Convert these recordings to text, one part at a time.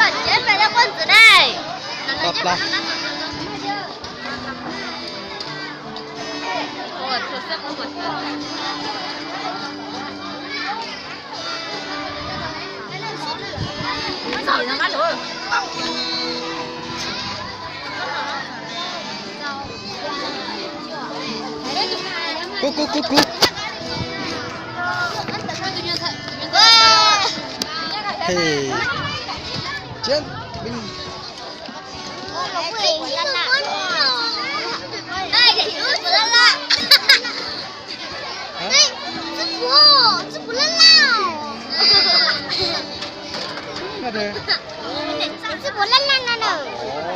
Los tsev pem no quaj ntxwm dai. Tau plaub. Kub kub kub kub. Hej, chiến binh. Hả? Hả? Tsis puas laj laj no na. Ồ.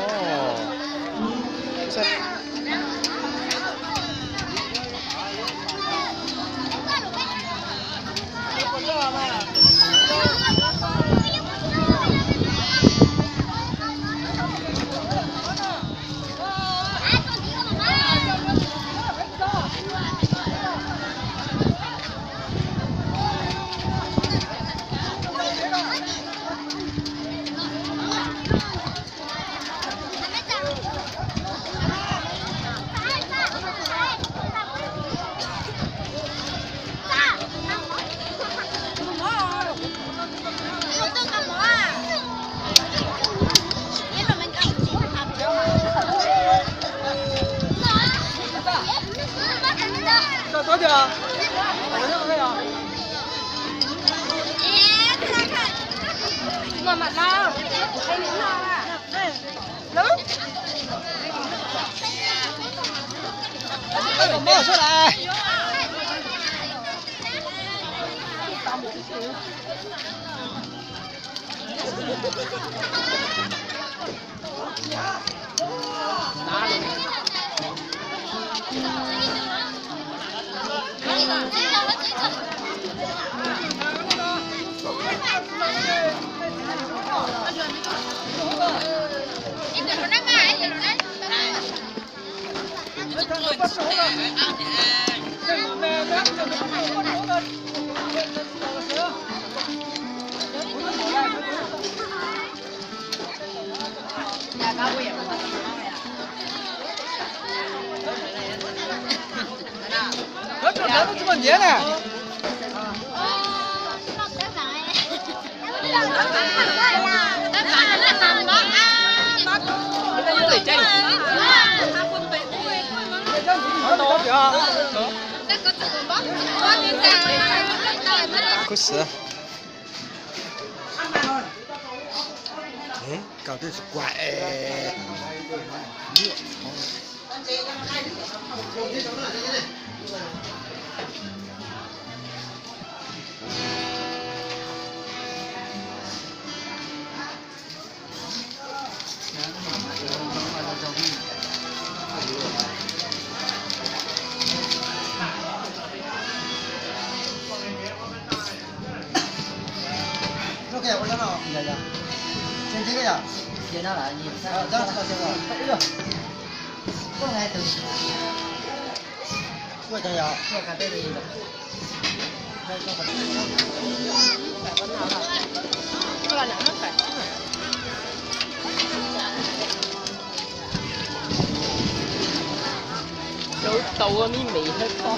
Sao? Kub xwb. Ê, kau twb tsis kuag es. Tau ua me me thiab tso.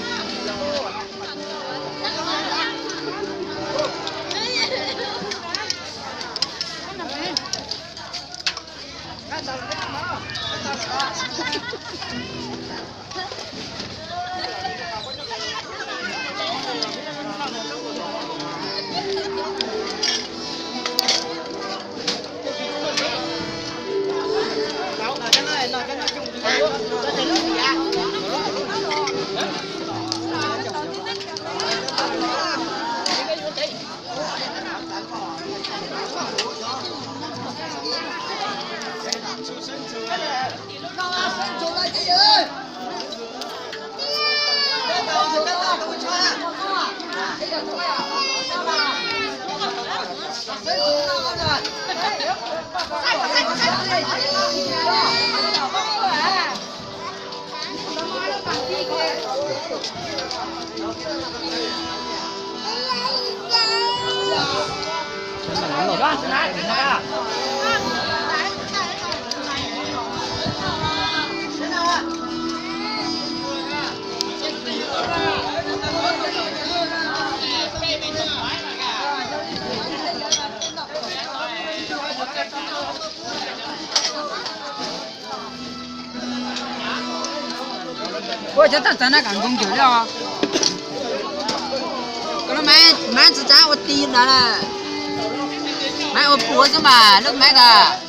Ua cov tawg tawg na kam nkoos ncwm li os. Koj lub maiv tsis tsav ua ti ntawd na. Maiv ua puav xwb mas lub maiv ntawd.